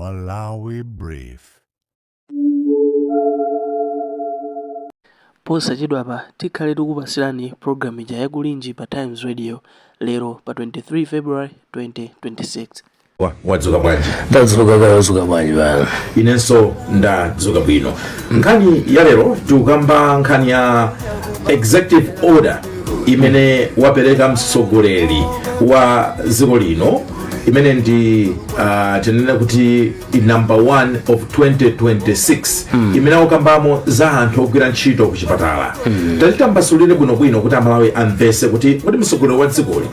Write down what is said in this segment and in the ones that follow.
Malawi Brief. Posachedwapa tikhale tikupatsirani program ija ya Kulinji pa Times Radio lero pa 23 February 2026. Wadzuka bwanji? Ndadzuka kaya, wadzuka bwanji bana? Inenso ndadzuka bwino. Nkhani ya lero tikukamba nkhani ya executive order imene wapereka mtsogoleri wa dziko lino, imene ndi tinene kuti number 1 of 2026, imene akukambamo za anthu ogwira ntchito ku chipatala. Tatitambasulire bwinobwino kuti Amalawi amvese kuti mtsogoleri wa dzikoli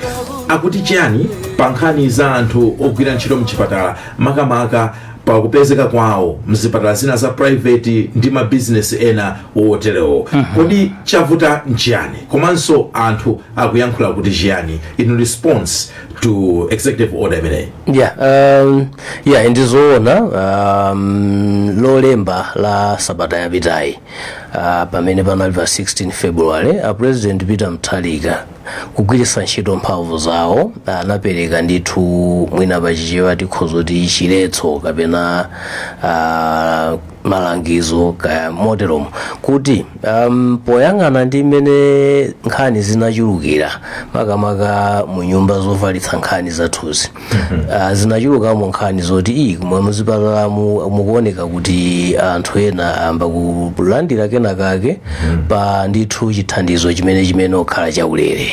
akuti chiyani pa nkhani za anthu ogwira ntchito mchipatala, makamaka pakupezeka kwawo mzipatala zina za private ndi mabizinesi ena woterewo. Kodi chavuta nchiyani? Komanso anthu akuyankhula kuti chiyani in response to executive order imeneyi? Yeah, ndizoona, Lolemba la sabata yapitayi, pamene panali pa 16 February, a President Peter Mutharika, kugwiritsa ntchito mphamvu zawo, anapereka ndithu, mwina pachichewa tikhoza kuti chiletso kapena malangizo kaya moteromo, kuti poyang'ana ndi mmene nkhani zinachulukira, makamaka mu nyumba zofalitsa nkhani zathuzi, zinachulukamo nkhani zoti iyi kumwe muzipatalamu mukuoneka kuti anthu ena ayamba kulandira kenakake pa ndithu chithandizo chimene okhala chaulere.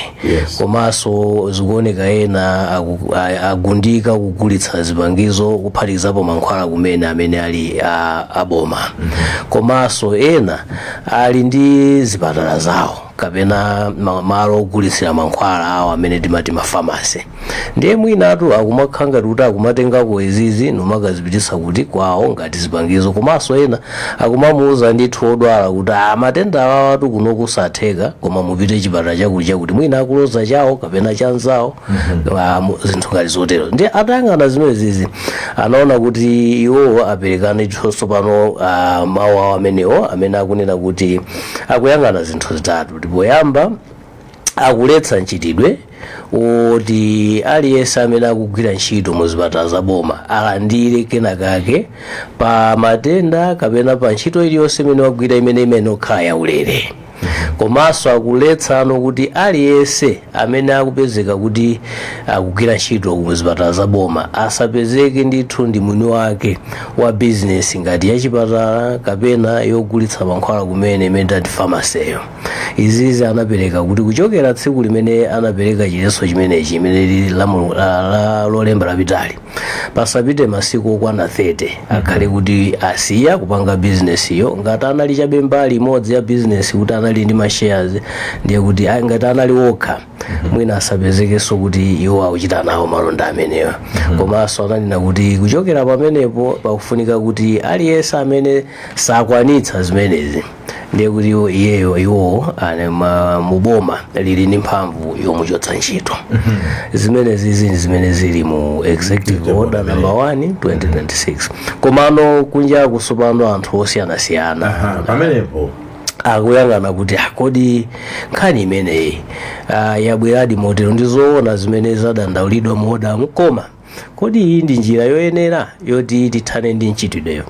Komanso zikuoneka ena agundika kugulitsa zipangizo, kuphatikizapo mankhwala kumene amene ali aboma. Komanso ena ali ndi zipatala zawo kapena malo ogulitsira mankhwala awo amene timati mafamasi, ndiye mwinatu akumakhala ngati kuti akumatengako izizi nomakazipitisa kuti kwawo ngati zipangizo. Komanso ena akumamuuza ndithu odwala kuti, "Ah, matenda awawatu kuno kusatheka, koma mupite chipatala chakuti chakuti," mwina akuloza chawo kapena chanzawo, zinthu ngati zotero. Ndiye atayang'ana zimenezizi, anaona kuti iwowo aperekane tsopano mawu awo amenewo amene akunena kuti akuyang'ana zinthu zitatu. Poyamba, akuletsa mchitidwe woti aliyense amene akugwira ntchito mu zipatala za boma alandire kenakake pa matenda kapena pa ntchito iliyonse imene wagwira imene okhala yaulere. Komanso akuletsano kuti aliyense amene akupezeka kuti akugwira ntchito mu zipatala za boma asapezeke ndithu ndi mwini wake wa bizinesi ngati yachipatala kapena yogulitsa mankhwala kumene imene tati famaseyo. Izizi anapereka kuti kuchokera tsiku limene anapereka chiletso chimenechi, imene lili la Lolemba lapitali, pasapite masiku okwana 30 akhale kuti asiya kupanga bizinesiyo. Ngati anali chabe mbali imodzi ya bizinesi, kuti anali ndi mashares, ndiye kuti ngati anali wokha, mwina asapezekenso kuti iwo akuchita nawo malonda amenewa. Komanso ananena kuti kuchokera pamenepo pakufunika kuti aliyense amene sakwanitsa zimenezi, ndiye kuti iyeyo iwowo muboma lili ndi mphamvu yomuchotsa ntchito. Zimenezi zini zimene zili mu executive order number 1 2026. Komano kunjaku tsopano anthu osiyanasiyana Aha, pamenepo akuyang'ana kuti, ah, kodi nkhani imeneyi yabweradi motero? Ndizoona zimene zadandaulidwa mu ordermu, koma kodi iyi ndi njira yoyenera yoti tithane ndi mchitidweyo?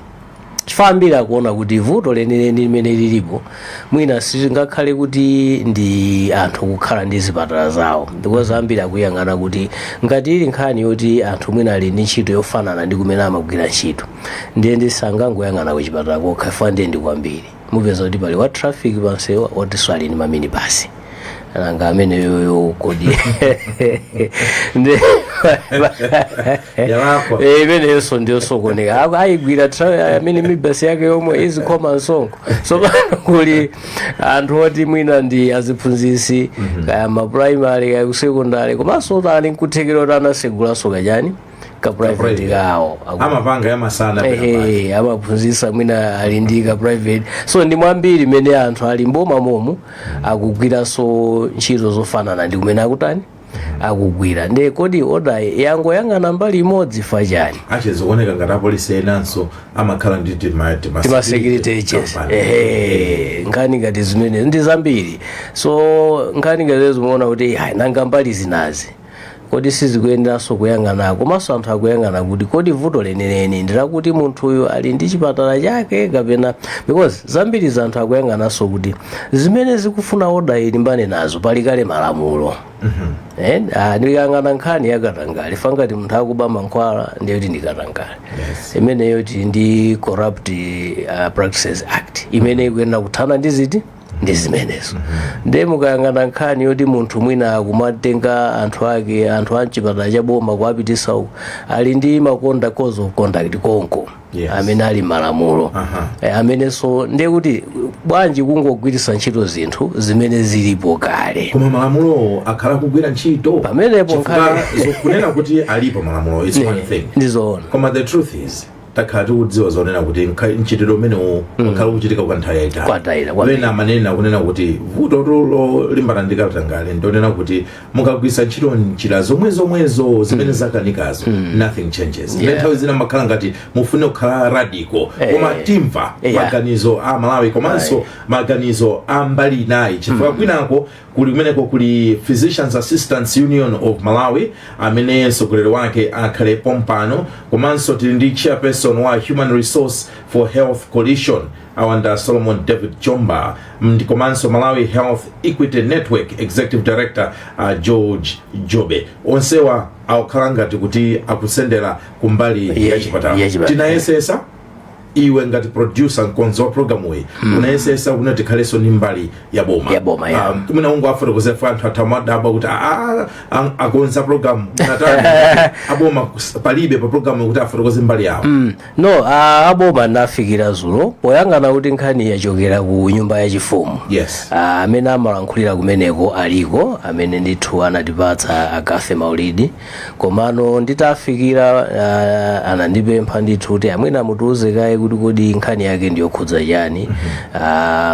Chifukwa ambiri akuona kuti vuto lenileni limene lilipo mwina sizingakhale kuti ndi anthu kukhala ndi zipatala zawo, because ambiri akuyang'ana kuti ngati ili nkhani yoti anthu mwina ali ndi ntchito yofanana ndi kumene amagwira ntchito, ndiye ndisangangoyang'ana kuchipatala kokha, chifukwa ndiye ndi kwambiri mupeza kuti pali wa traffic pansewa otinso ali ndi maminibasi. Nanga ameneyoyo kodi Yalakwa. Imeneyonso ndiyosokoneka. Ayigwira amene mibasi yake yomwe izikhoma msonkho. So pano kuli anthu oti mwina ndi aziphunzisi, kaya ma primary kaya ku secondary, komanso ali nkuthekera kuti anasegulanso kachani ka private private. kawo. Amapanga yamasana pena pake. Ehe, amaphunzitsa, mwina ali ndi ka private. So ndi mwambiri mmene anthu ali mboma momu akugwiranso ntchito zofanana ndi kumene akutani akugwira. Ndiye kodi order yangoyang'ana mbali imodzi fachani? Ache zikuoneka ngati apolisi enanso amakhala ndi tima security agents company. Ehe, nkhani ngati zimene ndi zambiri. So nkhani ngati zimuona kuti hayi, nanga mbali zinazi? Kodi sizikuyeneranso kuyang'ana, komanso anthu akuyang'ana kuti kodi vuto leneleni ndilakuti munthuyu ali ndi chipatala chake kapena, because zambiri za anthu akuyang'ananso kuti zimene zikufuna order ilimbane nazo pali kale malamulo. Ndikayang'ana nkhani yakatangale, fangati munthu akuba mankhwala, ndiye kuti ndikatangale. Imeneyo tili ndi Corrupt Practices Act imene ikuyenera kuthana ndi ziti, ndi zimenezo. Ndiye mukayang'ana nkhani yoti munthu mwina akumatenga anthu ake, anthu a mchipatala cha boma, kuwapitisa uku, ali ndi makonda codes of conduct konko amene ali malamulo. Amenenso ndiye kuti bwanji kungogwiritsa ntchito zinthu zimene zilipo kale? Koma malamulo akhala kugwira ntchito? Pamenepo Chifukwa zokunena kuti alipo malamulo is one thing, Ndizoona. koma the truth is takhala tikudziwa zonena kuti mchitidwe umenewu wakhala ukuchitika kwa nthawi yayitali. Kwatayira, kwambiri. Wena amanena kunena kuti vuto lolimbana ndi katangale ndionena kuti mukagwiritsa ntchito njira zomwe zomwezo zimene zakanikazo, nothing changes. Nthawi zina makhala ngati mufune kukhala radical, koma timva maganizo a Malawi komanso maganizo a mbali inayi, chifukwa kwinako kuli kumeneko kuli Physicians Assistants Union of Malawi amene mtsogoleri wake akhale pompano, komanso tili ndi chairperson wa Human Resource for Health Coalition, awanda Solomon David Chomba, ndi komanso Malawi Health Equity Network executive director, George Jobe. Onsewa akukhala ngati kuti akusendera kumbali ya chipatala. Ya chipatala. Tinayesesa, iwe ngati producer, mkonzi wa programu iyi, unayesesa kuti tikhalenso ndi mbali ya boma. Ya boma, yeah. Mwina ungowafotokozera anthu athamadabwa kuti akonza program natani, aboma palibe pa program kuti afotokoze mbali yawo. No, aboma nafikira zulo poyang'ana kuti nkhani yachokera ku nyumba yachifumu. Amene amalankhulira kumeneko aliko, amene ndithu anatipatsa Agafe Maulidi. Komano nditafikira, anandipempha ndithu kuti amwene amutiuze kaye kuti kodi nkhani yake ndiyokhudza chani,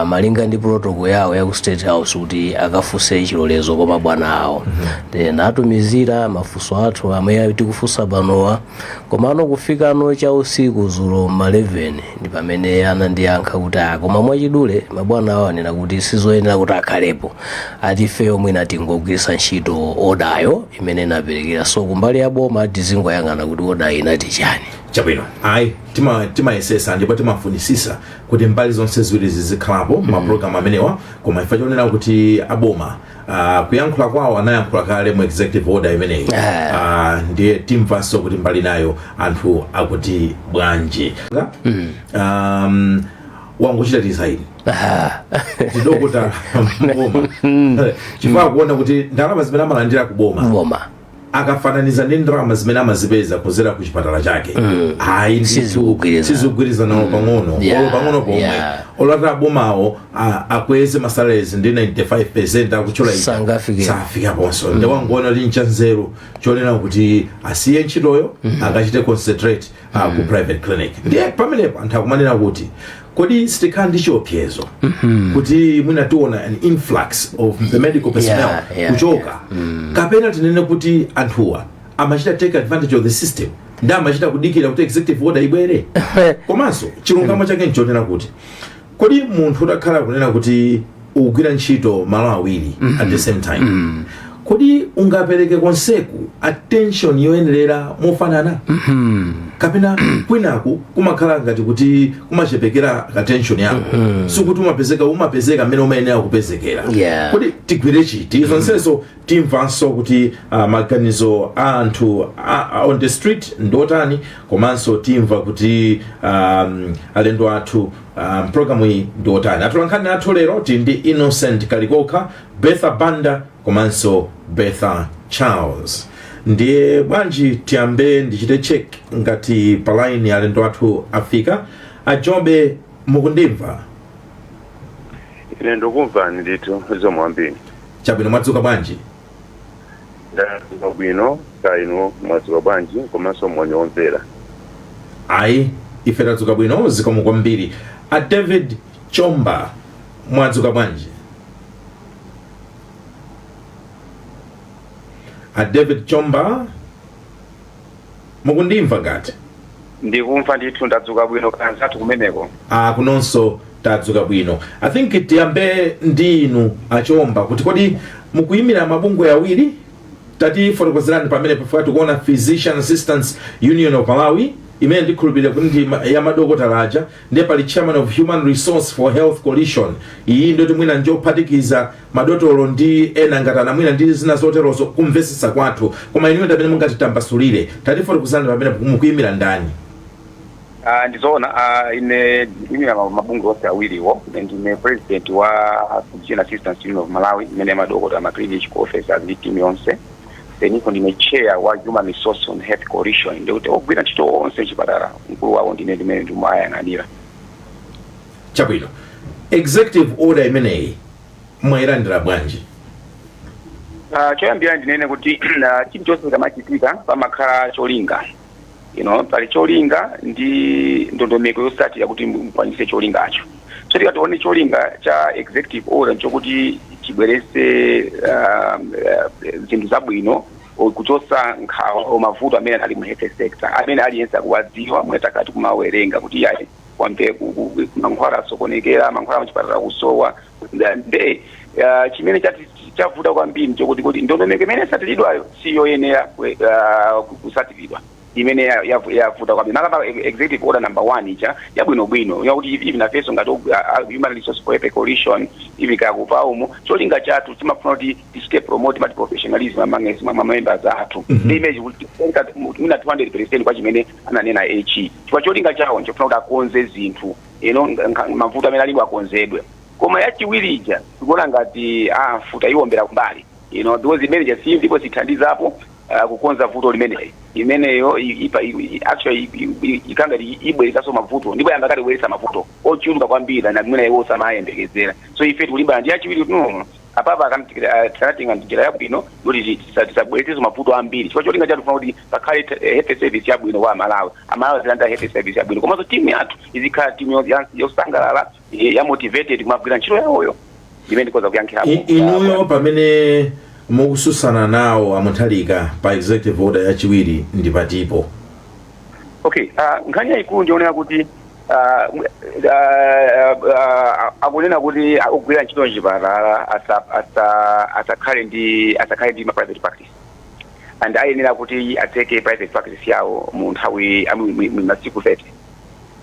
malinga ndi protocol yawo ya ku State House, kuti akafunse chilolezo kwa mabwana awo. Then atumizira mafunso athu amene tikufunsa panowa. Komano kufikano cha usiku zulo ma 11 ndi pamene anandiyankha kuti koma mwachidule mabwana awo anena kuti sizoyenera kuti akhalepo, ati ifeyo mwina tingogwiritsa ntchito orderyo imene inaperekera. So kumbali ya boma tizingoyang'ana kuti order inati chani. Chabwino, ayi, timayesesa ndipo timafunisisa kuti mbali zonse ziwiri zizikhalapo mapulogalamu amenewa, koma ife chonena kuti aboma, kuyankhula kwawo anayankhula kale mu executive order imeneyi. Ndiye timvanso kuti mbali nayo anthu akuti bwanji. Wangochita resign ndidokota mboma chifukwa akuona kuti ndalama zimene amalandira kuboma boma akafananiza ndi ndalama zimene amazipeza kuzera ku chipatala chake, ayi ndithu, Sizikugwirizana. Sizikugwirizana pang'ono, olo pang'ono pomwe. Olati abomawo akweze masalaries ndi 95 akuchula ija, Sangafike. safikaponso. Ndi wangoona kuti nchanzeru chonena kuti asiye ntchitoyo, akachite concentrate ku private clinic. Ndiye pamenepo anthu akumanena kuti kodi sitikhala ndi chiopsezo kuti mwina tiona an influx of the medical personnel kuchoka, kapena tinene kuti anthuwa amachita take advantage of the system ndi amachita kudikira kuti executive order ibwere? Komanso chilungamo chake nchonena kuti kodi munthu utakhala kunena kuti ukugwira ntchito malo awiri at the same time, kodi ungapereke konseku attention yoyenerera mofanana, kapena kwinaku kumakhala ngati kuti kumachepekera attention yako, sikuti umapezeka mmene umayenera kupezekera? Kodi tigwire chiti? Zonsezo timvanso kuti maganizo a anthu on the street ndotani, komanso timva kuti alendo athu programu iyi ndiotani. Atolankhani athu lero tili ndi Innocent Kalikokha, Betha Banda komanso Betha Charles. Ndiye bwanji tiyambe, ndichite check ngati pa line alendo athu afika. Ajobe, mukundimva? Ine ndikumvani ndithu, zikomo kwambiri. Chabwino, mwadzuka bwanji? Ndadzuka bwino, ka inu mwadzuka bwanji? Komanso moni omvera. Ayi, ife tadzuka bwino, zikomo kwambiri. A David Chomba, mwadzuka bwanji? A David Chomba, mukundimva ngati? Ndikumva ndithu, ndadzuka bwino, kanzathu kumeneko? Ah, kunonso tadzuka bwino. I think tiyambe ndi inu Achomba, kuti kodi mukuyimira mabungwe awiri? Tatifotokozerani pamene pafika. Tikuona Physician Assistants Union of Malawi, imene ndikhulupirira kuti ndi ya madokotala aja. Ndiye pali Chairman of Human Resource for Health Coalition. Iyi ndoti mwina njophatikiza madotolo ndi ena ngati anamwina ndi zina zoterozo, kumvetsetsa kwathu. Koma inuyo ndamene mungatitambasulire. Tatifotokozerani pamene mukuyimira ndani? Ndizoona, ine ndikuyimira mabungwe onse awiriwo. Ine ndine president wa Physician Assistants Union of Malawi, imene madokota, ma clinic officers ndi team yonse. Then iko ndine chair wa Human Resource on Health Coalition, ndikuti ogwira ntchito onse mchipatala, mkulu wawo ndine, ndimene ndimayang'anira. Chabwino. Executive order imeneyi mwayilandira bwanji? Choyambira ndinene kuti chilichonse chikamachitika pamakhala cholinga. Pali cholinga ndi ndondomeko yotsatira kuti mukwanise cholingacho. So tikatione cholinga cha executive order, nchokuti chibwerese zinthu zabwino, kuchotsa nkhawa o mavuto amene ali mu health sector, amene aliyense akuwadziwa. Mwetakati kumawerenga kuti yayi, kwamve mankhwala asokonekera, mankhwala muchipatala kusowa. Nde chimene chati chavuta kwambiri nchokuti kuti ndondomeko imene isatiridwayo siyoyenera kusatiridwa, imene yavuta kwambiri. Makamba executive order number one ija yabwinobwino, yakuti even afeso ngati Human Resource for Health Coalition, even kakupa umo, cholinga chathu timafuna kuti tichite promote mati professionalism among ma members athu. Ndi imene kuti mwina 200% kwa chimene ananena he, chifukwa cholinga chawo nchofuna kuti akonze zinthu mavuto amene alipo akonzedwe. Koma yachiwiri ija tikuona ngati futa iwombera kumbali, because imene si ndipo sithandizapo kukonza vuto limeneyi. Imeneyo actually ikangati ibweresanso mavuto, ndipo yamba kati ibweresa mavuto ochuluka kwambiri na mwina iwo samayembekezera. So ife tikulimbana ndi yachiwiri kuti no, apapa tikanatenga njira yabwino kuti tisabweresenso mavuto ambiri, chifukwa cholinga chathu kufuna kuti pakhale health service yabwino kwa Amalawi. Amalawi azilandira health service yabwino, komanso timu yathu izikhala timu yosangalala, ya motivated kumagwira ntchito yawoyo. Imene ndikoza kuyankhirapo. Inuyo pamene mukususana nawo aMutharika pa executive order yachiwiri ndi patipo? Okay, nkhani yayikulu ndionera kuti akunena kuti ogwira ntchito mchipatala asakhale ndi ma private practice, and ayenera kuti atseke private practice yawo mu nthawi mu masiku 30.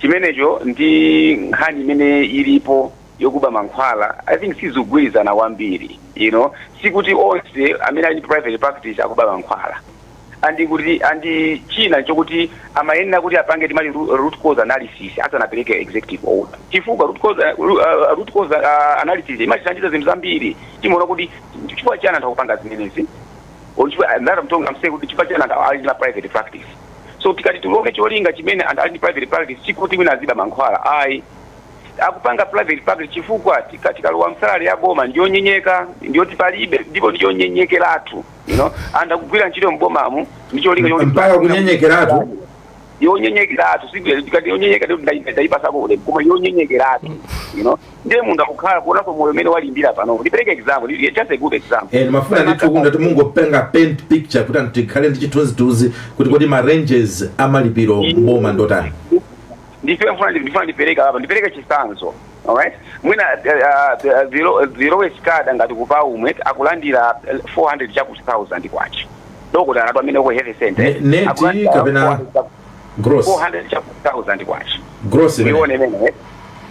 Chimenecho ndi nkhani imene ilipo yokuba mankhwala, I think sizigwirizana kwambiri. Sikuti onse amene ali ndi private practice akuba mankhwala. Andi kuti andi china chokuti amayenera kuti apange timati root cause analysis asanapereke executive order, chifukwa root cause analysis imatithandiza zinthu zambiri. Timaona kuti chifukwa chani anthu akupanga zimenezi, or chifukwa ndata mtonga mseye kuti chifukwa chani anthu ali ndi ma private practice. So tikati tione cholinga chimene anthu ali ndi private practice, sikuti wina aziba mankhwala, ayi. Akupanga private practice chifukwa tikalowa m'salary ya boma ndiyonyenyeka, ndiyoti palibe, ndipo ndiyonyenyekeratu. Anthu akugwira ntchito mbomamu ndi cholinga choti Mpaka kunyenyekeratu? Yonyenyekeratu, tikati yonyenyeka ndayipasako ulemu, koma yonyenyekeratu. Ndiye munthu akukhala kuonapo moyo umene walimbira pano. Ndipereke example, just a good example. Ndimafuna ndithu kundati mungopenga paint picture kuti anthu tikhale ndi chithunzithunzi kuti kodi ma ranges amalipiro mboma ndotani. Ndifuna ndipereka apa, ndipereke chitsanzo, alright? Mwina the lowest card ngati kupa umwe akulandira 400 chakuti 1000 kwacha, dokotala atu amene uko health center. Net Akulandira kapena 400 gross? 400 chakuti 1000 kwacha. Gross imene? Uione imene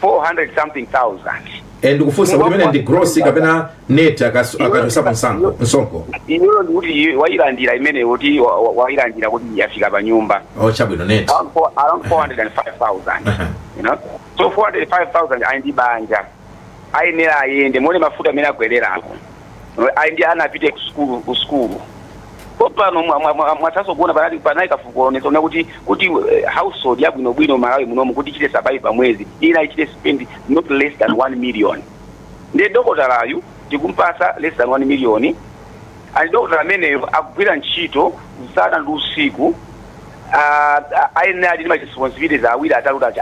400 something thousand. Ndikufunsa kuti imene ndi gross kapena net akachosapo msonkho? Iyoyo ndikuti wayilandira imene kuti wayilandira kuti yafika pa nyumba. Oh, chabwino, net. Around 405,000. So 405,000, ali ndi banja, ayenera ayende muone mafuta amene agwererako, ali ndi ana apite ku sukulu. Popano mwathaso kuona panali kafukuonesa kuti household yabwinobwino Malawi munomu kuti ichite survive pa mwezi ina ichite spend not less than 1 million. Ndiye dokotalayu tikumpasa less than 1 million, and dokotala ameneyo akugwira ntchito usana ndi usiku. Ayenera ali ndi ma responsibilities awiri, atatu kuti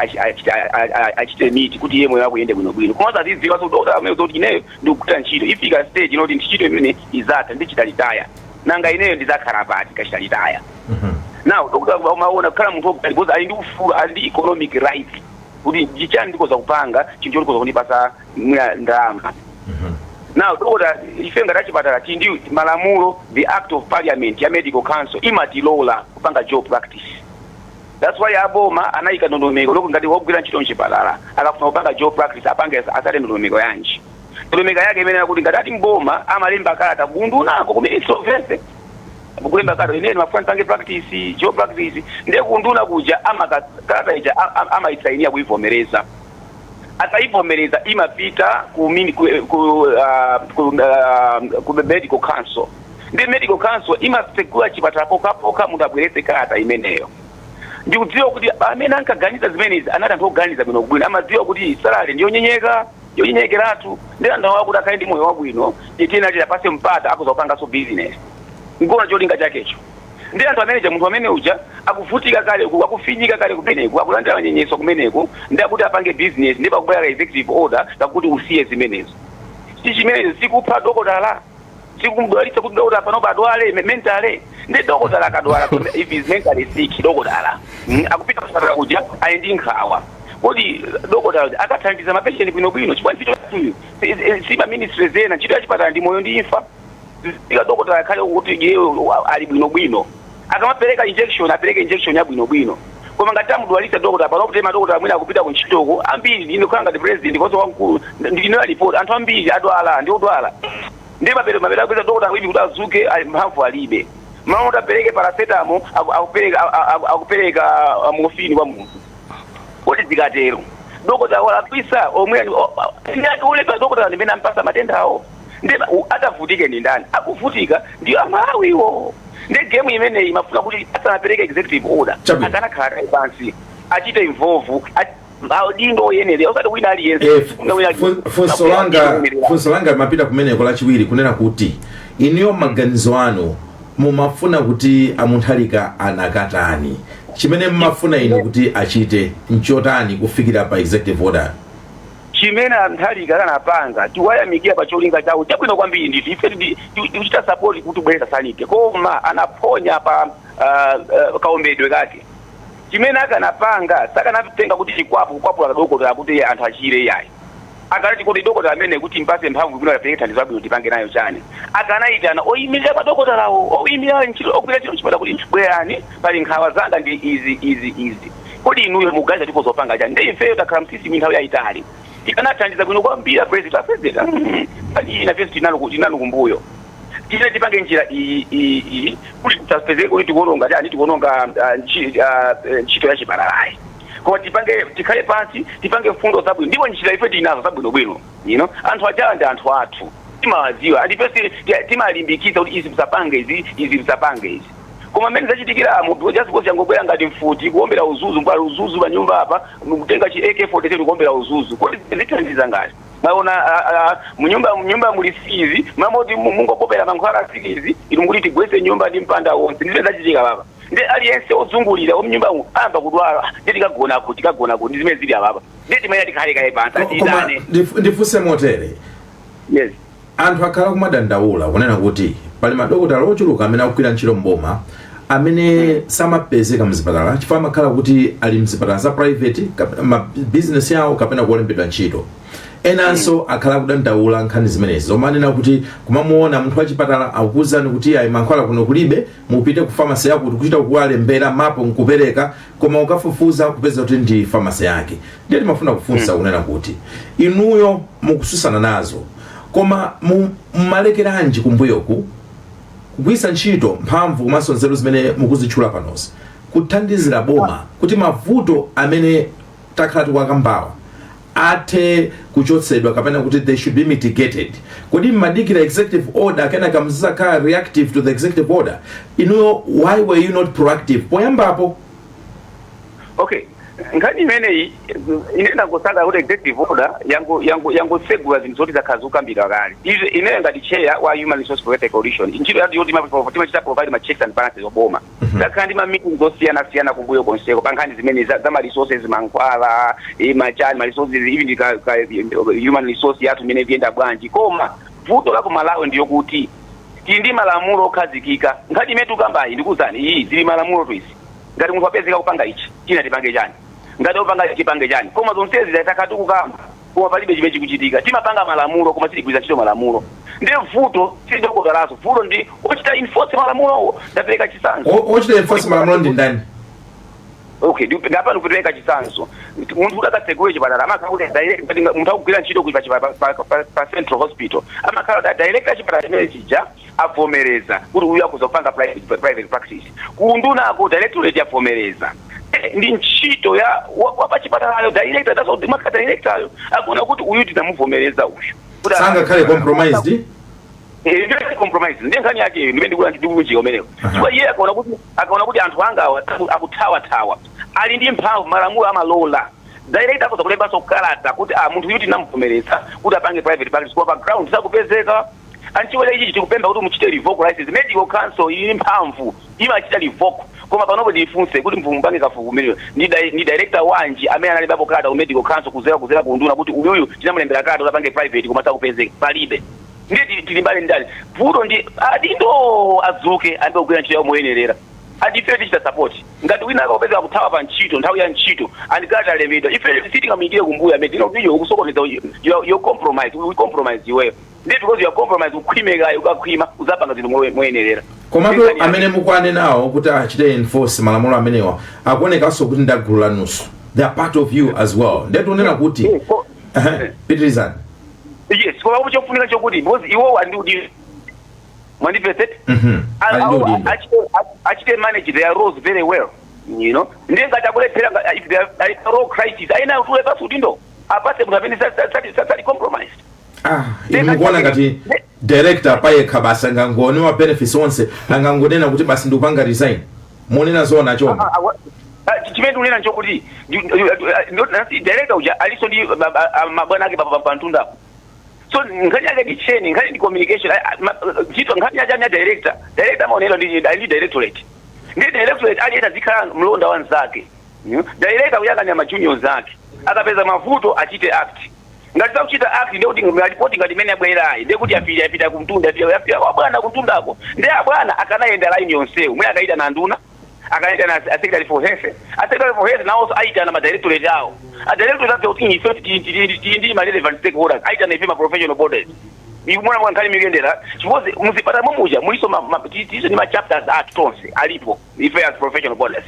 achite meet kuti iye moyo wako uyende bwinobwino. Komanso azidziwa so dokotala amene kuti ineyo ndikugwira ntchito, ifika stage inoti ntchito imene izatha, ndichita retire, nanga ineyo ndizakhala pati kachita retire? Now dokotala umaona kukhala munthu wogwira because ali ndi ufulu, ali ndi economic right kuti ndichani ndikoza kupanga chinthu cholikoza kundipasa mwina ndalama. Now dokota, ife ngati achipatala tili ndi malamulo. The Act of Parliament ya Medical Council imatilola kupanga job practice. That's why aboma anayika ndondomeko loko ngati wogwira ntchito mchipatala akafuna kupanga job practice apange asate ndondomeko yanji. Ndondomeko yake imene yakuti ngati ati mboma amalemba kalata kundunako, ku Ministry of Health, kulemba kalata, "Ine mafuna ndipange practice, job practice." Ndiye kunduna kuja amaka kalata ija amayisainia kuivomereza. Ataivomereza imapita ku, mini, ku, ku, ku, ku Medical Council. Ndi Medical Council imatsegula chipatala pokhapokha munthu abweretse kalata imeneyo. Ndikudziwa kuti amene ankaganiza zimenezi anati anthu oganiza bwino bwino, amadziwa kuti salary ndiyonyenyeka, yonyenyekeratu, ndi anthu awo kuti akhale ndi moyo wabwino, tiyena apase mpata akuza kupanganso business ngona cholinga chakecho. Ndi anthu amene munthu amene uja akuvutika kale ku, akufinyika kale kumeneku, akulandira manyenyeso kumeneku, ndi akuti apange business, ndi pakubwera executive order kakuti usiye zimenezo. Si chimenezo sikupha dokotala, sikumdwalitsa kuti dokotala panopa adwale mentally? Ndi dokotala akadwala, if is mentally sick dokotala, akupita kuchipatala kuja ali ndi nkhawa, kodi dokotala uja akathandiza mapatient bwinobwino? Chifukwa ntchito yathuyo si ma ministries ena. Ntchito ya chipatala ndi moyo ndi imfa. Ika dokotala akhale kuti iye ali bwinobwino, akamapereka injection apereke injection ya bwinobwino. Koma ngati amudwalitsa dokotala pano, kuti madokotala mwina akupita ku ntchitoko ambiri, ine kukhala ngati president koso wamkulu ndine report, anthu ambiri adwala, ndi odwala, ndi mapero mapero akupeza dokotala kuipi kuti azuke ali mphamvu alibe. Mawu kuti apereke paracetamol, akupereka morphine kwa munthu. Kodi zikatero dokotala walakwisa? Omwe ulepa dokotala ndimene ampasa matendawo, ndi atavutike ndi ndani? Akuvutika ndiyo Amalawiwo. Ndi game imeneyi imafuna kuti asanapereke executive order Chabwino. akanakhala kaye pansi, achite involve maudindo oyenera, osati wina aliyense. Wina aliyense. Funso langa limapita kumeneko lachiwiri, kunena kuti inuyo maganizo anu mumafuna kuti aMutharika anakatani? Chimene mmafuna inu kuti achite nchotani kufikira pa executive order? Chimene aMutharika akanapanga, tiwayamikira pa cholinga chawo chabwino kwambiri ndithu. Ife tikuchita support kuti kubwereza sanity, koma anaphonya pa kaombedwe kake. Chimene akanapanga, sakanatenga kuti chikwapu kukwapula kadokotala kuti anthu achire, yayi. Akanati kuti dokotala amene kuti mpase mphamvu bwino, apereke thandizo labwino, tipange nayo chani? Akanayitana oyimirira madokotalawo, oyimirira ntchito, ogwira ntchito mchipatala, kuti bwerani, pali nkhawa zanga ndi izi, izi, izi, kodi inuyo muganiza tipo zopanga chani? Ndi ifeyo takhala m'system nthawi yayitali, tikanathandiza bwino kwambiri president. A president, pani ina fesi tinalo kumbuyo, tine tipange njira iyi, iyi, iyi, kuti tisapezeke kuti tikuononga chani, tikuononga ntchito ya chipatalayi, koma tipange, tikhale pansi, tipange mfundo zabwino, ndipo njira ife tinazo zabwinobwino. Anthu ajawa ndi anthu athu, timawadziwa, andipesi timalimbikitsa kuti izi msapange izi, izi msapange izi. Koma mmene zachitikiramo, just because yangobwera ngati mfuti kuombera uzuzu, mbwala uzuzu pa nyumba apa, kutenga chi AK47 kuombera uzuzu, kodi zithandiza ngati maona munyumba muli sikizi, mamoti mungopopera mankhwala sikizi, inu mukuti tigwetse nyumba ndi mpanda wonse. Ndizimene zachitika papa. Ndi aliyense ozungulira omnyumba ayamba kudwala, ndi tikagonako, tikagonako, ndi zimene zili apapa. Ndi timene tikhale kaye pansi, Koma atiyitane. Ndifunse motere. Yes. Anthu akhala kumadandaula kunena kuti pali madokotala ochuluka amene akugwira ntchito mboma amene samapezeka mzipatala chifukwa amakhala kuti ali mzipatala za private, ma business yawo, kapena kulembedwa ntchito. Enanso akhala kudandaula nkhani zimenezi zomanena kuti kumamuona munthu wachipatala akukuwuzani kuti ayi, mankhwala kuno kulibe, mupite ku pharmacy yakuti, kuchita kuwalembera mapo nkupereka, koma ukafufuza kupeza kuti ndi pharmacy yake. Ndiye timafuna kufunsa kunena kuti inuyo mukususana nazo, koma mumalekeranji kumbuyoku kugwiritsa ntchito mphamvu komanso nzeru zimene mukuzitchula panozi kuthandizira boma kuti mavuto amene takhala tikuwakambawa athe kuchotsedwa, kapena kuti they should be mitigated? Kodi mmadikira executive order, kenaka mzizakhala reactive to the executive order? Inuyo, why were you not proactive poyambapo? Okay, nkhani imeneyi ine ndangosaka kuti executive order yangotsegula zinthu zoti zakhala zikukambidwa kale. Izo ineyo ngati chair wa Human Resource Welfare Coalition, ntchito yathu yoti timachita provide ma checks and balances oboma, takhala ndi ma meetings osiyanasiyana kumbuyo konseko pa nkhani zimene za ma resources, mankhwala, machani, ma resources, even ka human resource yathu imene ikuyenda bwanji. Koma vuto la ku Malawi ndiyo kuti tili ndi malamulo okhazikika. Nkhani imene tikambayi, ndikuwuzani, iyi zili malamulo tu izi. Ngati munthu apezeka kupanga ichi, china tipange chani? Ngati upanga ichi, tipange chani? Koma zonsezi takhala tikukamba. Koma palibe chimene chikuchitika. Timapanga malamulo koma sitigwiza ntchito malamulo. Ndiye vuto sindokokalaso, vuto ndi ochita enforce malamulowo. Ndapereka chitsanzo. Ochita enforce malamulo ndi ndani? Okay, ngapa ndikupereka chitsanzo. Munthu kuti akatsegule chipatala amakhala kuti munthu akugwira ntchito pa central hospital, amakhala kuti director chipatala chimene chija avomereza kuti uyu akuza kupanga private practice. Kundunako directorate yavomereza. Ndi ntchito ya wapachipatalayo, director. That's what maka director akuona kuti uyu tinamuvomereza uyu. Sangakhale compromised. Ndiye compromise, ndiye nkhani yake ndimene ndikula ndikulunjika umenewo. Chifukwa iye akaona kuti anthu anga awa akuthawathawa, ali ndi mphamvu, malamulo amalola director akhoza kulembanso kalata kuti ah, munthu uyu tinamuvomereza kuti apange private practice, koma pa ground sakupezeka. Anchiwela ichi tikupempha kuti muchite revoke license. Medical council ili mphamvu, imachita revoke. Koma panopo ndifunse kuti mpange kafukufuku umeneyo, ndi director wanji amene analembapo kalata ku medical council kuzera ku nduna kuti uyuyu tinamulembera kalata kuti apange private koma sakupezeka? Palibe. Ndiye tilimbane ndani? Vuto ndi adindo, adzuke, ayambe kugwira ntchito yawo moyenerera. Andi ife tichita support. Ngati wina akapezeka kuthawa pa ntchito nthawi ya ntchito, andikati alembedwa, ife sitingamuyikire kumbuyo amene tino ukusokoneza. You compromise, we compromise iweyo. Ndiye because you are compromise, ukhwime kayo, ukakhwima uzapanga zinthu moyenerera. Komatu amene mukwane nawo kuti achite enforce malamulo amenewa akuonekanso kuti ndi agulu lanunso. They are part of you as well. Ndiye tikunena kuti Ehe, pitirizani. Yes, koma kuti chofunika chokuti because iwo ali ndi udindo, mwandipesete? Ali ndi udindo. Achite manage their roles very well. Ndiye ngati akulephera, if there are role crisis, aina kutule pasi udindo, apase munthu amene sali compromised. Ah, inu mukuona ngati director payekha basi angangone wa benefits onse, angangonena kuti basi ndikupanga resign? Monena zoona, Chomba? Ah, chimene ndikunena nchokuti director uja aliso ndi mabwana ake pa mtundapo. So nkhani yake ndi chain, nkhani ndi communication. Ntchito nkhani yake ya director amaonera ndi directorate, ndi directorate aliyena azikhala mlonda wanzake. Director kuyang'anira ma juniors ake, akapeza mavuto achite act. Ngati sakuchita act, ndiye kuti ripoti ngati imene yabwerayi, ndiye kuti yapita, yapita kumtunda, yapita, yapita kwa bwana kumtundako. Ndiye abwana akanayenda line yonsewu, mwe akaita na nduna, akaita na a secretary for health, a secretary for health nawonso aitana ma directorate awo, a directorate awo kuti ife tili ndi ma relevant stakeholders, aitana ife ma professional bodies. Ikumona mwa nkhani mikuyendera chifukwa muzipatala momuja muliso tiliso ndi ma chapters athu tonse alipo. Ife as professional bodies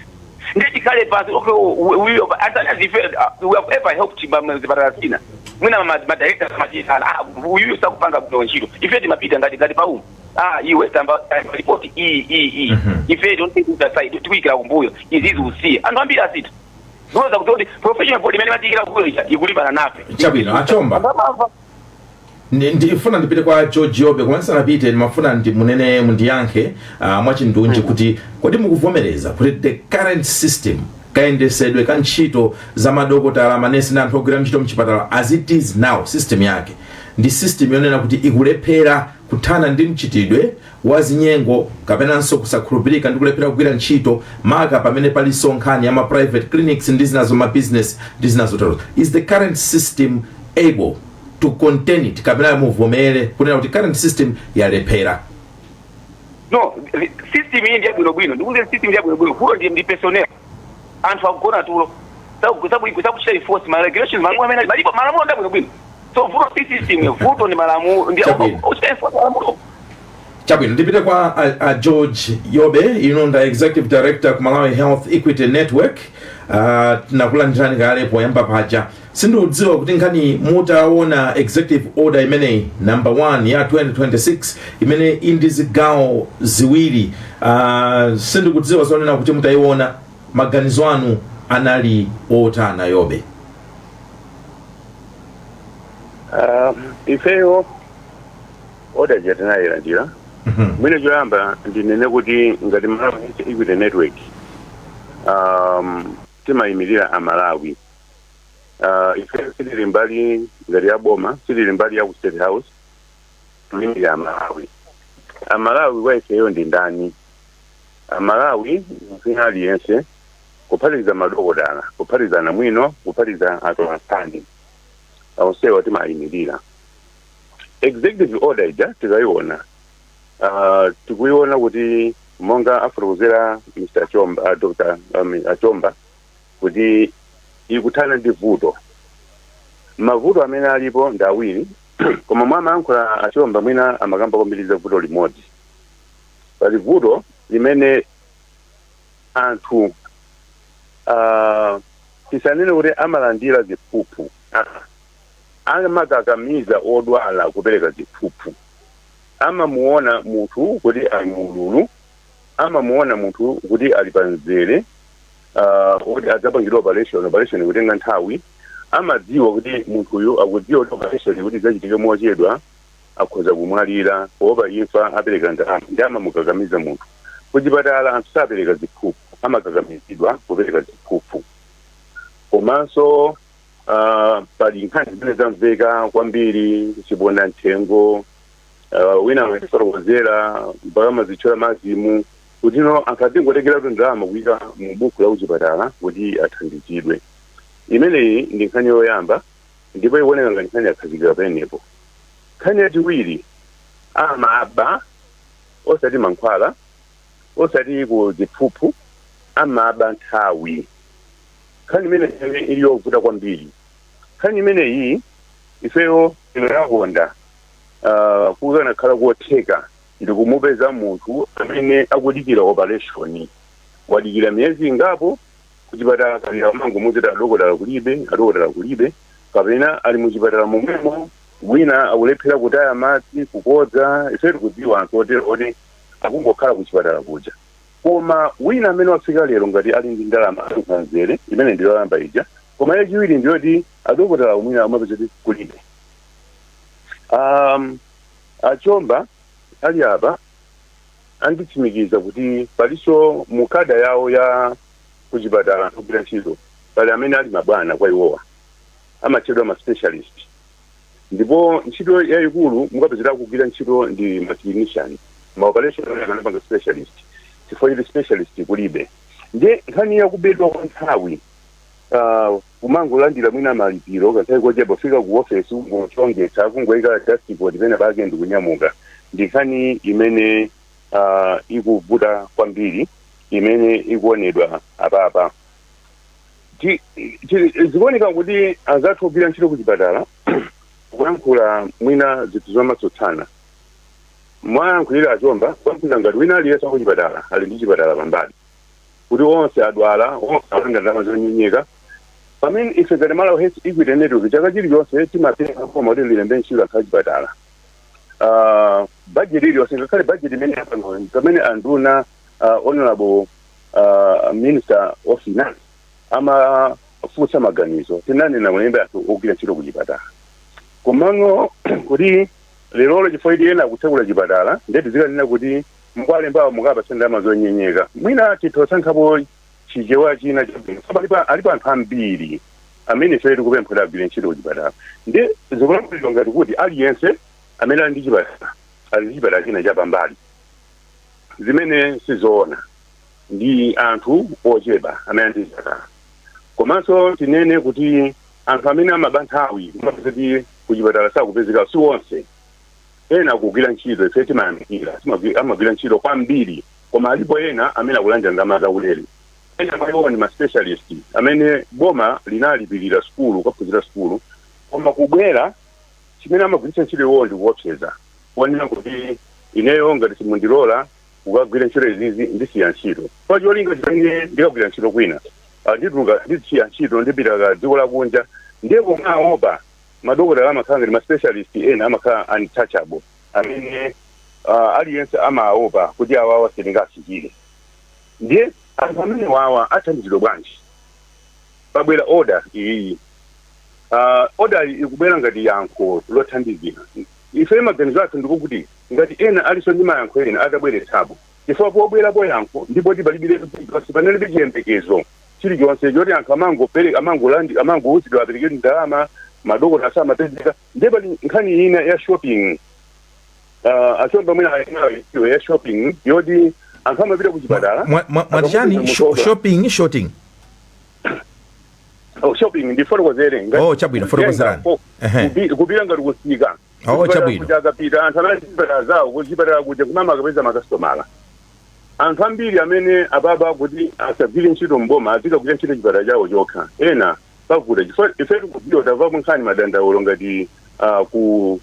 ndiye tikhale pansi. Okay, we as ife we have ever helped mzipatala zina, mwina ma directors amachitana, ah, uyuyu sakupanga bwino ntchito, ife timapita ngati paumu, ah, iwe tamba report iyi, iyi, iyi. Ife don't take it aside, tikuyikira kumbuyo izizi, usiye. Anthu ambiri asita kuloza kuti professional body imene matiyikira kumbuyo ija ikulimbana nafe. Chabwino, Achomba. Amamva. Ndifuna ndipite kwa George Yobe, koma ndisanapite ndimafuna ndi munene, mundiyankhe mwachindunji kuti kodi mukuvomereza kuti the current system, kayendesedwe ka ntchito za madokotala, manesi ndi anthu ogwira ntchito mchipatala as it is now, system yake ndi system yonena kuti ikulephera kuthana ndi mchitidwe wa zinyengo kapenanso kusakhulupirika ndi kulephera kugwira ntchito, maka pamene palinso nkhani ya ma private clinics ndi zinazo, ma business ndi zinazo zotero? Is the current system able to contain it, kapena muvomere kunena kuti current system yalephera? No, system iyi ndiye bwinobwino. Ndikuti system ndiye bwinobwino, vuto ndi personnel. Anthu akugona tulo, sakuchita enforce ma regulations, malamulo amene malipo. Malamulo ndi bwinobwino, so vuto si system, vuto ndi malamulo, ndi Chabwino. uchita enforce malamulo. Chabwino, ndipite kwa a George Yobe. Inu nda executive director ku Malawi Health Equity Network. Tinakulandirani kale poyamba paja. Sindikudziwa kuti nkhani mutaona executive order imeneyi number 1 ya 2026 imene ili ndi zigawo ziwiri, sindikudziwa zonena kuti mutayiona maganizo anu anali otana, Yobe? Ifeyo order tinayilandira. Mwine choyamba ndinene kuti ngati Malawi Health Equity Network, timayimirira Amalawi. Ife sitili mbali ngati ya boma, sitili mbali ya ku State House, tiyimirira Amalawi. Amalawi kwa ifeyo ndi ndani? Amalawi mfina aliyense, kuphatikiza madokotala, kuphatikiza namwino, kuphatikiza atolankhani, onsewa timayimirira. Executive order ija tikayiona, tikuiona kuti monga afotokozera Mr Chomba, Dr Achomba, kuti ikuthana ndi vuto. Mavuto amene alipo ndi awiri, koma mwamayankhula Achomba mwina amakamba kwambiri za vuto limodzi. Pali vuto limene anthu, tisanene kuti amalandira ziphuphu, amakakamiza odwala kupereka ziphuphu. Amamuona munthu kuti ali muululu, amamuona munthu kuti ali pamzere kuti adzapangidwa operation, operation kutenga nthawi. Amadziwa kuti munthuyu akudziwa kuti operation kuti idzachitike mochedwa, akhoza kumwalira. Kuopa imfa apereka ndalama, ndi amamukakamiza munthu. Kuchipatala anthu sapereka ziphuphu, amakakamizidwa kupereka ziphuphu. Komanso pali nkhani zimene zamveka kwambiri, chiponda mthengo, wina amatifotokozera mpaka mazitchula mazimu kuti no, anthu azingotengeratu ndalama kuyika mu buku la kuchipatala kuti athandizidwe. Imeneyi ndi nkhani yoyamba, ndipo ikuoneka ngati nkhani yakhazikika penepo. Nkhani yachiwiri, amaba osati mankhwala, osati ku ziphuphu, amaba nthawi. Nkhani imene ili yovuta kwambiri. Nkhani imeneyi ifeyo tinakonda kukanakhala kotheka ndikumupeza munthu amene akudikira operation, wadikira miyezi ingapo kuchipatala, kalira amangomuzita adokotala kulibe, adokotala kulibe, kapena ali muchipatala momwemo, wina akulephera kutaya madzi, kukodza. Ife tikudziwa anthu otero oti akungokhala kuchipatala kuja. Koma wina amene wafika lero, ngati ali ndi ndalama, akanzere. Imene ndi yoyamba ija. Koma yachiwiri ndiyoti adokotala mwina amapeza kuti kulibe. Achomba ali apa anditsimikiza kuti palinso mukada yawo ya kuchipatala, anthu ogwira ntchito, pali amene ali mabwana kwa iwowa, amatchedwa ma specialist. Ndipo ntchito yayikulu mukapezera kugwira ntchito ndi ma clinician, ma operation akanapanga specialist, chifukwa chiti specialist kulibe. Ndiye nkhani yakubedwa kwa nthawi, kumangolandira mwina malipiro kanthawi kochepa, kufika ku ofesi kungochongetsa, kungoyika dustboard pena pake ndikunyamuka, ndi nkhani imene ikuvuta kwambiri imene ikuonedwa apapa. Zikuoneka kuti anzathu ogwira ntchito kuchipatala kuyankhula mwina zinthu zomatsutsana. Mwayankhulira Achomba, kuyankhulira ngati wina aliyense wakuchipatala ali ndi chipatala pambali, kuti onse adwala, onse alanda ndalama zonyenyeka, pamene ife ngati Malawi Health Equity Network chaka chilichonse timapempha boma kuti lilembe ntchito anthu achipatala. Budget iliyonse, ngakhale budget imene yapanga pamene anduna, honorable Minister of Finance amafunsa maganizo, tinanena mulembe anthu ogwira ntchito kuchipatala. Komano kuti lerolo chifukwa iti ena akutsekula chipatala, ndeti zikanena kuti mukwalembawo mukapatsa ndalama zonyenyeka, mwina tithosankhapo Chichewa china chabwino. Alipo anthu ambiri amene ife tikupempha kuti agwire ntchito kuchipatala, ndi zikulankhulidwa ngati kuti aliyense amene ali ndi chipatala ali ndi chipatala china chapambali, zimene sizoona. Ndi anthu ochepa amene ali ndi chipatala. Komanso tinene kuti anthu amene amaba nthawi, kumapeza kuti kuchipatala sakupezeka, si onse. Ena akugwira ntchito, ife timayamikira, amagwira ntchito kwambiri, koma alipo ena amene akulandira ndalama zaulere. Ena mwa iwo ndi ma specialist amene boma linalipirira sukulu, kukaphunzira sukulu, koma kubwera chimene amagwiritsa ntchito iwowo ndi kuopseza, kuonera kuti ineyo ngati simundilola kukagwira ntchito izizi, ndisiya ntchito pa cholinga chimene ndikagwira ntchito kwina. Ndituluka, ndisiya ntchito, ndipita ka dziko lakunja. Ndiye pomaopa madokotala amakhala ngati ma specialist ena amakhala untouchable, amene aliyense amaopa kuti awawa sitingafikire. Ndiye anthu amene wawa athandizidwa bwanji? Pabwera order iyi, order iyi ikubwera ngati yankho lothandizira. Ife maganizo athu ndikuti ngati ena alinso ndi mayankho ena atabweretsapo, chifukwa pobwerapo yankho ndipo palibiretu chilichonse, panalibe chiyembekezo chilichonse choti anthu amangopereka, amangolandi, amangouzidwa apereke ndalama, madokotala samapezeka. Ndiye pali nkhani ina ya shopping, Achomba mwina iwe, ya shopping yoti anthu amapita kuchipatala. Mwati chani? Akamupeza munthu Shopping, shorting? Oh, shopping, ndifotokozere. Oh, chabwino, fotokozerani. Kupita ngati kusika. Oh, Kuchipatala chabwino. kuja akapita anthu amene chipatala zawo, kuchipatala kuja kumama akapeza makasitomala. Anthu ambiri amene apapa kuti asagwire ntchito mboma, azikagwira ntchito chipatala chawo chokha, ena Pavuta chifukwa ife tikudziwa, tamvapo nkhani, madandaulo ngati ku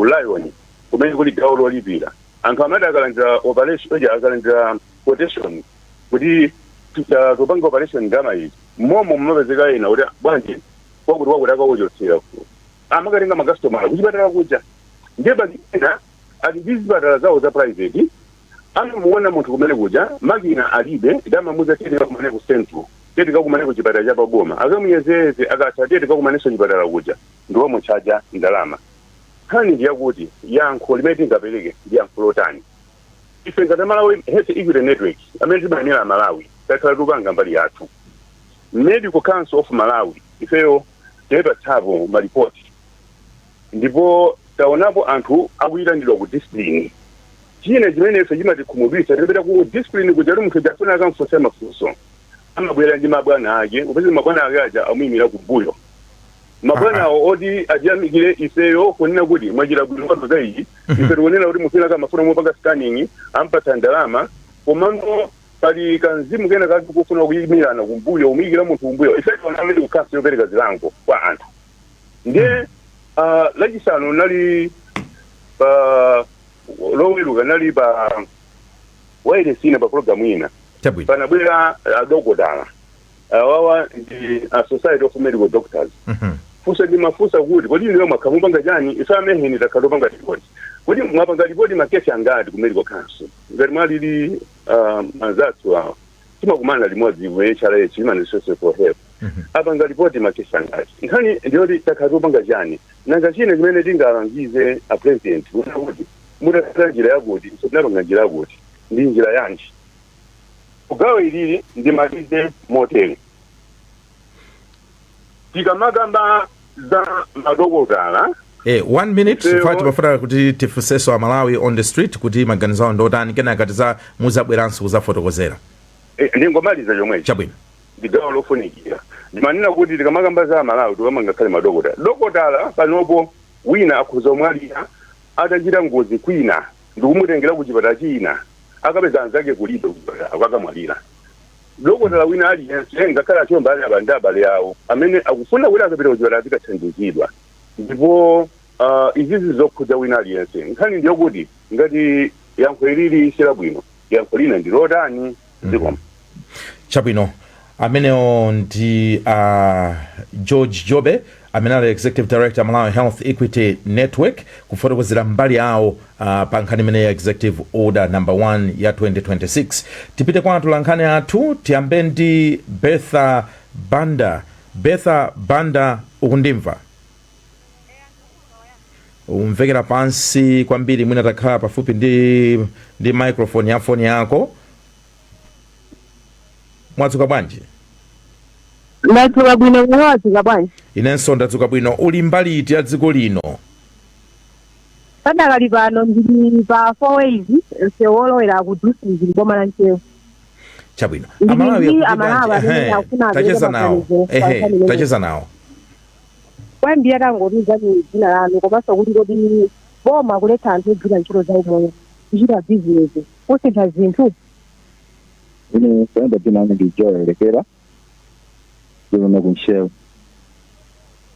Lion kumene kuli gawo lolipira. Anthu amati akalandira operation oja, akalandira quotation kuti topanga operation ndalama izi, momo mumapezeka ena kuti bwanji kwakuti kwakuti akakuchotsera, amakatenga makasitomala kuchipatala kuja. Ndiye pakena ati ndi zipatala zawo za private, amamuona munthu kumene kuja makina alibe, ndamamuza tiyeti kakumane ku central, tiyeti kakumane ku chipatala cha paboma. Akamuyezeze, akatha, tiyeti kakumanenso chipatala kuja, ndiwomutchaja ndalama. Nkhani ndiyakuti yankho limene tingapereke ndi yankho lotani? Ife ngati Malawi Health Equity Network amene timayimira Malawi, takhala tikupanga mbali yathu. Medical Council of Malawi ifeyo tinayipatsapo malipoti, ndipo taonapo anthu akuyitanidwa ku discipline. China chimene ife chimatikhumudwitsa, tikapita ku discipline kuja kuti munthu jafuna akamfunsa mafunso, amabwera ndi mabwana ake, upeza mabwana ake aja amuyimira kumbuyo, mabwana awo oti atiyamikire ifeyo kunena kuti mwachita bwino kwatuza ichi. Ife tikunena kuti mufuna kamafuna mupanga scanning, ampatsa ndalama, komano pali kanzimu kena kake kufuna kuyimirana kumbuyo, kumuyikira munthu kumbuyo. Ife tiona amene kukhanso yopereka zilango kwa anthu. Ndiye Lachisanu nali pa, Loweruka nali pa wireless ina, pa program ina. Panabwera adokotala awawa ndi a Society of Medical Doctors. Funso ndimafunsa kuti kodi inu mwakhala mupanga chani? Ife a MEHN takhala topanga ripoti. Kodi mwapanga ripoti makesi angati ku Medical Council? Ngati mwalili anzathu awa timakumana limodzi ku HRH, Human Resources for Health, apanga ripoti makesi angati? Nkhani ndiyoti takhala topanga chani? Nanga china chimene tingalangize a president kunena kuti mutasata njira yakuti, ife tinapanga njira yakuti, ndi njira yanji? Kugawo ilili ndimalize motere: tikamakamba za madokotala, One minute. Ifeyo- Chifukwa timafuna kuti tifunsenso Amalawi on the street kuti maganizo awo ndotani, kenaka tiza muzabweranso kuzafotokozera. Ndingomaliza chomwechi. Chabwino. Ndi gawo lofunikira. Ndimanena kuti tikamakamba za Amalawi, tikamanga ngakhale madokotala, dokotala panopo wina akhoza kumwalira atachita ngozi kwina, ndikumutengera ku chipatala china, akapeza anzake kulibe kuchipatala, akamwalira. Dokotala wina aliyense, ngakhale achomba ali aba ndi abale awo amene akufuna kuti akapita kuchipatala azikathandizidwa. Ndipo izizi zokhudza wina aliyense. Nkhani ndiyokuti ngati yankho ilili silabwino, yankho lina ndi lotani? Zikomo. Chabwino, amenewo ndi George Jobe amene ali executive director, Malawi Health Equity Network, kufotokozera mbali yawo pa nkhani imene ya executive order number 1 ya 2026. Tipite kwa atolankhani athu. Tiyambe ndi Bertha Banda. Bertha Banda, ukundimva? Umvekera pansi kwambiri, mwina takhala pafupi ndi microphone ya foni yako. Mwadzuka bwanji? Ndadzuka bwino, mwadzuka bwanji? Inenso ndadzuka bwino. Uli mbali iti ya dziko lino? Padakali pano ndili pa Four Ways, msewu wolowera ku district, boma la Ntcheu. Chabwino. Ndili Amalawi ndi akuti Amalawi bwanji? amene akufuna apereke Tacheza nawo. maganizo pa nkhani imeneyi. Tacheza nawo. Kwambiri atangotiuzani dzina lanu, komanso kuti kodi boma kuletsa anthu ogwira ntchito za umoyo kuchita bizinesi kusintha zinthu? Ine kuyamba dzina langa ndi Joel Lekera, ndikuno ku Ntcheu.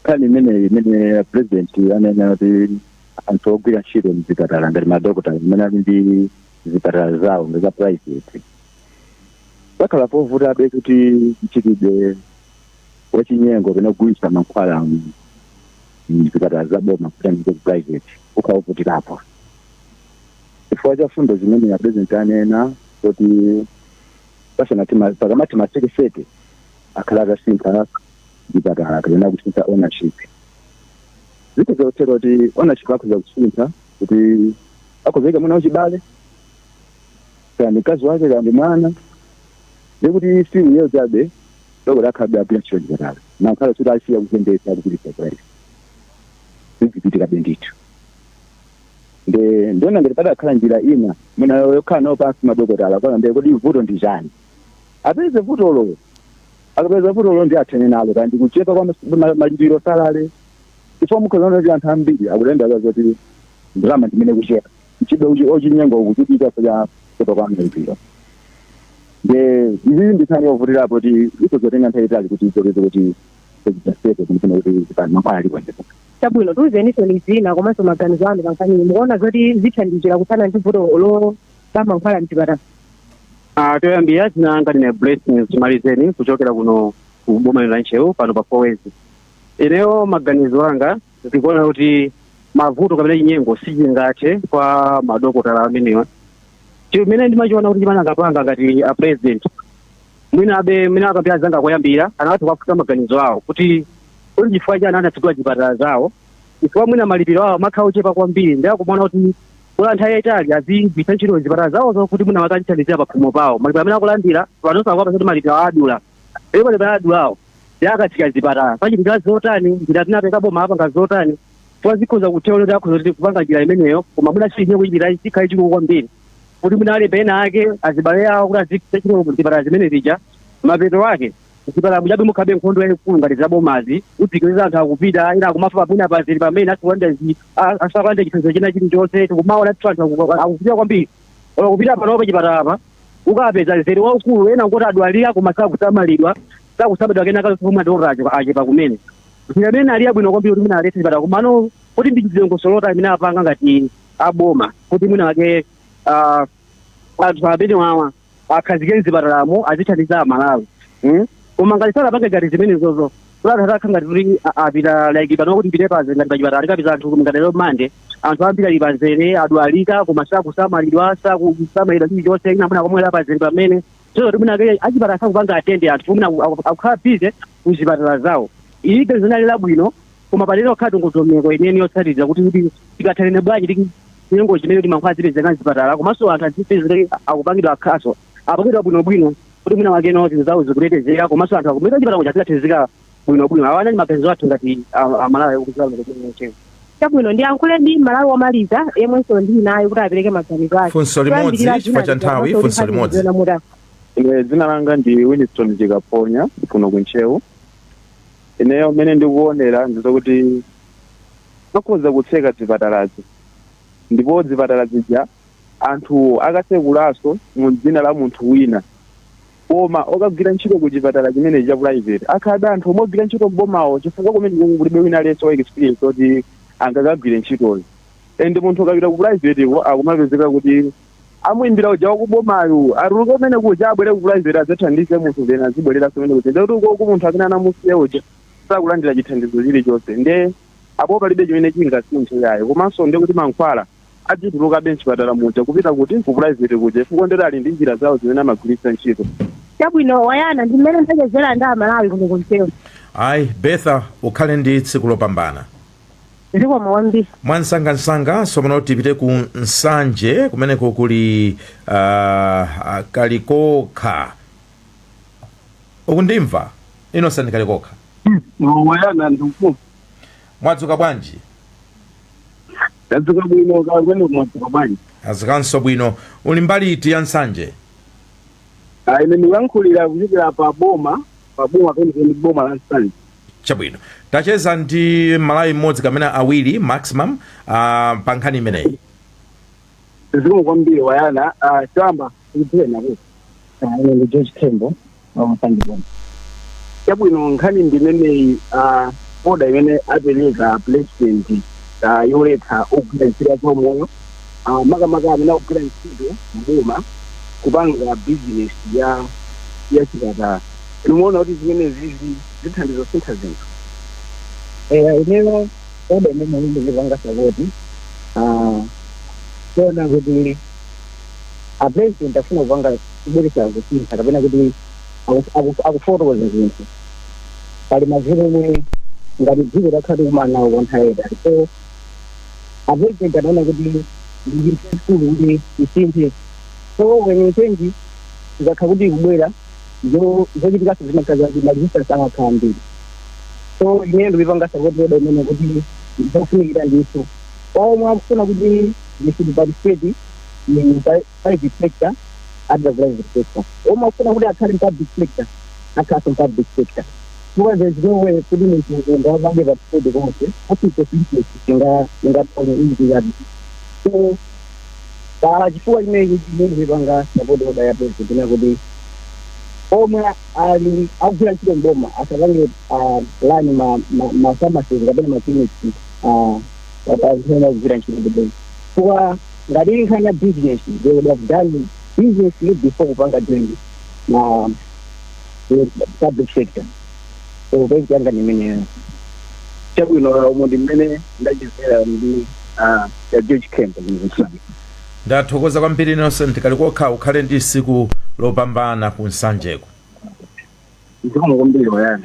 Nkhani imeneyi imene president anena kuti anthu ogwira ntchito mzipatala ngati madokotala amene ali ndi zipatala zawo ngati za private, pakhala povutabe kuti mchitidwe wachinyengo kapena kugulitsa mankhwala mzipatala za boma kuti amike ku private ukhala wovutirapo, chifukwa cha fundo zimene a president anena kuti pasanati pakamati masekeseke akhala atasintha zipatala kapena kusintha ownership. Zikhoza kutheka kuti ownership akhoza kusintha, kuti akhoza mwina wachibale, kaya ndi mkazi wake, kaya ndi mwana, ndikuti si iyeyo chabe dokota akhabe agwira ntchito chipatala, mankhwala suti asiya kuzembetsa akugulitsa private, zizichitikabe ndithu. Nde ndiona ngati padakhala njira ina mwina yokhala nawo pansi madokotala kwana, ndiye kodi vuto ndi chani? Apeze vutolo. Akapeza vutolo ndi athene nalo, kaya ndi kuchepa kwa malipiro, salary, chifukwa mukhoza kuti anthu ambiri akudandaula zoti ndalama ndimene kuchepa, mchitidwe ochinyengo ukuchitika cha kuchepa kwa malipiro. Nde izi ndi nkhani yovutirapo kuti ikozotenga nthawi itali kuti izopeze kuti Chonse kumene kuti mankhwala alipo ndipo. Chabwino, tiuzeninso ni zina komanso maganizo anu pankhaniyi. Mukuona zoti zithandizira kuthana ndi vuto loba mankhwala mchipatala? Toyambira, dzina langa ndine Blessings Chimalizeni, kuchokera kuno ku boma la Ntcheu, pano pa Fowezi. Ineyo maganizo anga, ndikuona kuti mavuto kapena chinyengo sichingathe kwa madokotala amenewa. Chimene ndimachiona kuti chimene angapanga ngati a president, mwina abe mwina akapita zanga koyambira anatha kuwafunsa maganizo awo kuti chifukwa chani anatsegula chipatala zawo, chifukwa mwina malipiro awo amakhala ochepa kwambiri, ndi akumaona kuti kwa nthawi yayitali azigwiritsa ntchito zipatala zawozo kuti mwina makachithandizira pakhomo pawo. Malipiro amene akulandira panonso akuwapasa kuti malipiro adula, iyo malipiro adulawo ndi akatsika zipatala pachitika zotani, njira zinapeka boma apanga zotani, chifukwa zikhoza kutheka kuti akhoza kuti kupanga njira imeneyo, koma mwina chinye kuchipita chikhale chikulu kwambiri kuti mwina alembe ena ake azibale awo kuti azigwiritsa ntchito zipatala zimene zija. Mapeto ake zipatala muchabe mukhabe nkhondo yayikulu ngati zabomazi, udzikiriza anthu akupita, ena akumafa pamene pazili pamene asakulanda chithandizo china chilichonse. Tikumaona tu anthu akupita kwambiri, olo kupita panopa pachipatala apa ukapeza mzere waukulu, ena ngoti adwalira koma sakusamalidwa, kenaka pomwe adokotala achepa kumene. Njira imene ali yabwino kwambiri kuti mwina aletse chipatala, komano kuti ndi dongosolo imene apanga ngati aboma kuti mwina wake anthu amene wawa akhazike mzipatalamo azithandiza Amalawi, Koma ngati sanapange ngati zimenezozo, kuti anthu atakha ngati kuti apita like pano kuti mpite paze ngati pachipatala tikapeza anthu ngati lero Mande, anthu ambiri ali pazere, adwalika koma sakusamalidwa chilichonse, ina mwina komwera pazere pamene so kuti mwina ake achipatala sakupanga attend anthu, mwina akukhala busy kuzipatala zawo. Ili ganizo linali labwino, koma palero kukhala ndondomeko yeniyeni yotsatira kuti tikathanene bwanji ndi chinyengo chimene, kuti mankhwala azipezeka mzipatala komanso anthu azipezeka akupangidwa akhaso apangidwa bwinobwino, kuti mwina wakeno zinthu zawo zikutetezeka komanso anthu akumeta chipatala kuja azikathandizika bwinobwino. Awa anali maganizo athu ngati Amalawi okuziwa. Chabwino, ndiyankhule ndi Malawi womaliza yemwenso ndili naye kuti apereke maganizo ake. Funso limodzi chifukwa cha nthawi, funso limodzi. Ine dzina langa ndi Winston Chikaponya, kuno kuntcheu. Ineyo mmene ndikuonera ndizokuti akhoza kutseka zipatalazi, ndipo zipatala zija anthu akatsekulaso mu dzina la munthu wina, koma okagwira ntchito ku chipatala chimenechi cha private akhalabe anthu omwe ogwira ntchito m'bomawo, chifukwa kumene kulibe wina aliyense wa experience oti angakagwire ntchitoyo. And munthu ukapita ku private ko akumapezeka kuti amuimbira uja wakubomayo atuluke kumene kuja, abwere ku private adzathandize munthu, then azibwereranso kumene kuja. Ndekuti uko munthu amene anamusiya uja sakulandira chithandizo chilichonse, nde apo palibe chimene chingasinthe yayo. Komanso ndekuti mankhwala adzitulukabe mchipatala muja kupita kuti ku private kuja, chifukwa ndeti ali ndi njira zawo zimene amagwiritsa ntchito. Chabwino Wayana, ndi mmene ndachezera ndi Amalawi kuno kuntcheu. Ayi Betha, ukhale ndi tsiku lopambana. Zikomo kwambiri. Mwansangansanga tsopano tipite ku Nsanje, kumeneko kuli Kalikokha. Ukundimva, Innocent Kalikokha? Wayana, ndikukumva. Mwadzuka bwanji? Ndadzuka bwino, kakwene mwadzuka bwanji? Azikanso bwino. Uli mbali iti ya Nsanje? Ine ndikuyankhulira kuchokera pa boma penipeni, boma la Nsanje. Chabwino, tacheza ndi Malawi mmodzi kapena awiri maximum pa nkhani imeneyi. Zikomo kwambiri Wayana. Choyamba tikudziwe nakuti? Ine ndi George Tembo wa Nsanje boma. Chabwino, nkhani ndimeneyi, order imene apereka president yoletsa ogwira ntchito ya zaumoyo, makamaka amene akugwira ntchito mboma, kupanga business ya chipatala. Nimuona kuti zimene zizi zithandiza kusintha zinthu? Ineyo order imene ndikupanga support, kuona kuti a president afuna kupanga kubweretsa kusintha kapena kuti akufotokoza zinthu. Pali mavuto omwe ngati dziko takhala tikumana nawo kwa nthawi yayitali, so a president anaona kuti ndi chinthu chachikulu kuti isinthe. So when you change, zikakhala kuti ikubwera zochitikaso zimakhala zati ma resistance amakhala ambiri. So ineyo ndikuipanga support order imene kuti zofunikira ndithu kwa omwe akufuna kuti they should participate in private sector at the private sector, omwe akufuna kuti akhale in public sector akhalanso in public sector, because there's no way kuti munthu ungapange participate konse office ingatonye izi. So pa chifukwa chimene chimene ndikuipanga support order ya president ina kuti Omwe ali akugwira ntchito mboma asapange run ma pharmacies kapena ma clinics akugwira ntchito mboma, chifukwa ngati ili nkhani ya business, they would have done business before kupanga join ma the public sector. So point yanga ni imeneyo. Chabwino, umo ndi mmene ndachezera ndi ya George Kemp. Ndathokoza kwambiri, Innocent Kalikokha. Ukhale ndi tsiku lopambana ku Nsanjeko. Zikomo kwambiri, wayana.